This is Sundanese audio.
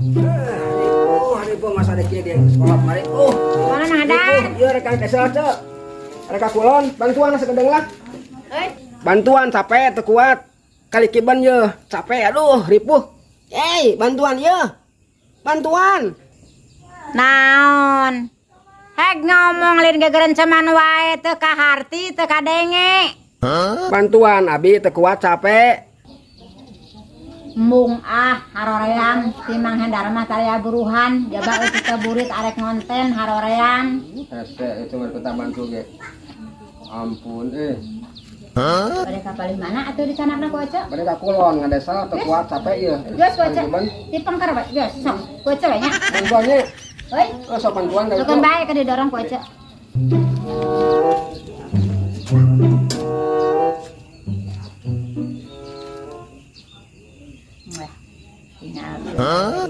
Oh, hari gua masa ada kieu di sekolah kemarin. Oh, Mana Mang Hadar? Iya, rekan kesel, Cek. Reka kulon, bantuan sakedeng lah. Euy, Bantuan, capek teu kuat. Kali kiban ye, capek, aduh, ripuh. Hey, bantuan ye. Bantuan. Naon? Hek ngomong lain gegerenceman wae, teu kaharti, teu kadenge. Bantuan, abi teu kuat, capek. Mung ah, haroream ti Mang Hendar mah taya buruhan, jaba euy teu burit arek ngonten haroream. Hese itu mah kita bantu ge. Ampun eh. Bade ka palih mana atuh dicanakna ku Ece? Bade ka kulon ngadesa, teu kuat, capek ye. Geus ku Ece. Bantuan. Dipengker we, geus sok ku Ece we nya. Bantuannya. Euy, Oh, sok bantuan dari sukan bae ke didorong ku Ece.